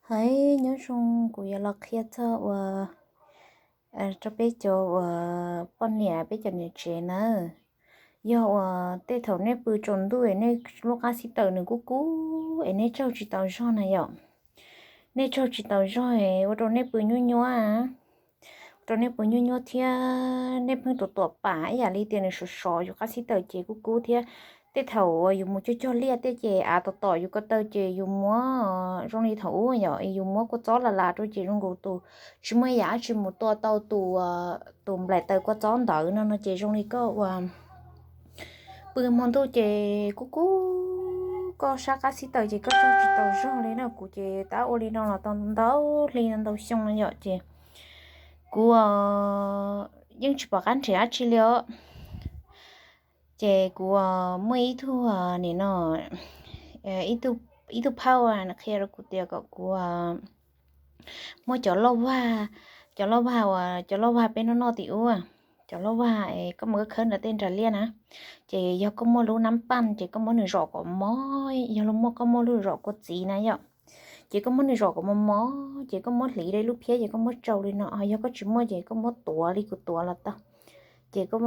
Hais nyob zoo, kuv yuav los qhia txog uas rau peb cov uas poj niam, peb cov niam tsev nawb. Yog uas tej thaum nej pw tsaus ntuj es nej lub qab xib taws nws kub kub es nej tsaug tsis tau zog na yom. Nej tsaug tsis tau zog es ua rau nej pw nyuab nyuab, ua rau nej pw nyuab nyuab thiab nej pheej tuam tuam pam ib yam li tias nws sov sov yus qab xib taws ces kub kub thiab. Tej thaum uas yus mus cog cog liaj tej ces av tom tom yus ko taw ces yus muab zoo li thaum ub yom, yus muab kua txob las las rau ces zoo nkaus tus tsis muaj ib yam dab tsi mus tua tau tus, tus nplaim taws kua txob ntawd no no ces zoo li koj uas pw hmo ntuj ces kub kub koj sab qab xib taws ces koj tsaug tsis tau zog li na. Kuv ces tab ua li no los tau ntau hli ntau xyoo no yom, ces kuv yeej tsis pom qab nrhiav dab tsi li os. Ces kuv muaj ib tug, nim no, ib tug phauj qhia rau kuv tias kom kuv muab cov lauj vag, cov lauj vag uas cov lauj vag peb noj noj tim ub, cov lauj vag es koj mus khawb nram tej nram liaj na, ces yog koj muaj lub nab paj ces koj muab nws zom kom mos, yog los muaj koj muaj lub zom kua txiv na yom, ces koj muab nws zom kom mos mos ces koj muab hliv rau ib lub phiab ces koj muab tsau li no. Yog koj tsis muaj ces koj muab tuav li kuv tuav los tau. Ces koj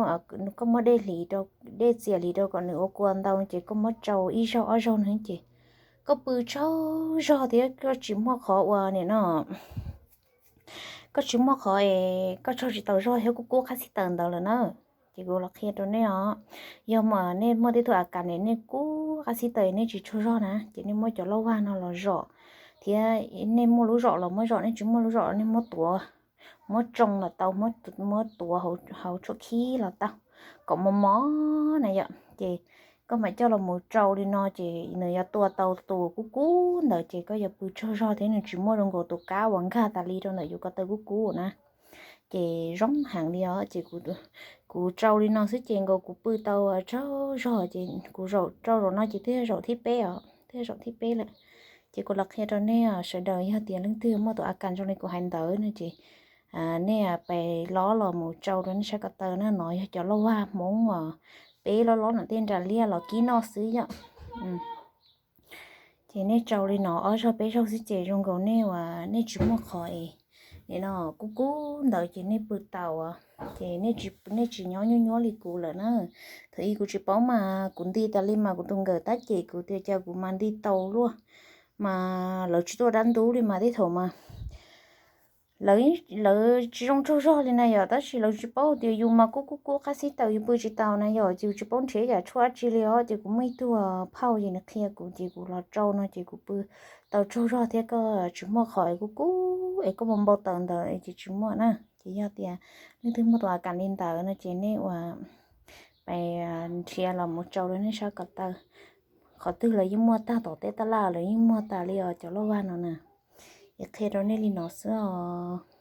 muab dej hliv rau, dej txias hliv rau kom nws ua kua ntau ces koj muab tsau ib zaug ob zaug na ces koj pw tsaug zog thiab koj tsis muaj qhov uas nim no, koj tsis muaj qhov es koj tsaug tsis tau zog thiab kub kub qab xib taws ntawd lawm na. Ces kuv los qhia rau nej os, yog nej muaj tej tug a kas es nej kub qab xib taws nej tsis tsaug zog na ces nej muab cov lauj vag no los zom, thiab nej muaj lub zom los muab zom, nej tsis muaj lub zom nej muab tuav, muab tsau los tau, muab tuav hauv tshuab khib los tau, kom mos mos na yom. Ces koj mam coj los mus tsau li no ces nws yuav tua tau tus kub kub ntawd ces koj yuav pw tsaug zog thiab nws tsis muaj zoo nkaus tus kab uas nkag tas li rau ntawm yus ko taw kub kub na. Ces zoo heev li os. Ces kuv tsau li no xwb ces nkaus kuv pw tau tsaug zog ces kuv zaum rau zaum no ces twb yog zaum thib peb os, twb yog zaum thib peb lawm. Ces kuv los qhia rau nej sawv daws, yog tias leej twg muaj tus a kas zoo li kuv hais ntawd no ces nej pais lob los mus tsau rau nej sab ko taw na. No yog cov lauj vag Hmoob uas peb lob lob nram tej nram liaj los kib noj xwb yom. Ces nej tsau li no ob zaug peb zaug xwb ces zoo nkaus nej uas nej tsis muaj qhov es nim no kub kub ntawd ces nej pw tau, ces nej tsis nyob nyuab nyuab li kuv lawm na. Thaum ub kuv tsis paub mas kuv nti tas li mas kuv tus nkawm tab cem kuv tias cas kuv mas nti tau luaj, mas lawv tsis tuaj dab ntub li mas tej thaum mas lawv tsis zoo tsaug zog li na yom, tab sis lawv tsis paub tias yus mas kub kub kub qab xib taws yus pw tsis tau na yom, ces yus tsis paub nrhiav yam tshuaj dab tsi li os. Ces kuv muaj ib tug phauj ces nws qhia kuv ces kuv los tsau no ces kuv pw tau tsaug zog thiab koj tsis muaj qhov kub kub es koj mus npau taws ntawd ces tsis muaj na. Ces yog tias leej twg muaj tus a kas li ntawd no ces nej uas pais nrhiav los mus tsau rau nej sab ko taw. Qhov twg los yeej muaj tag, tom teb tab laj los yeej muaj tas li os cov lauj vag no na. Es qhia rau nej li no xwb os.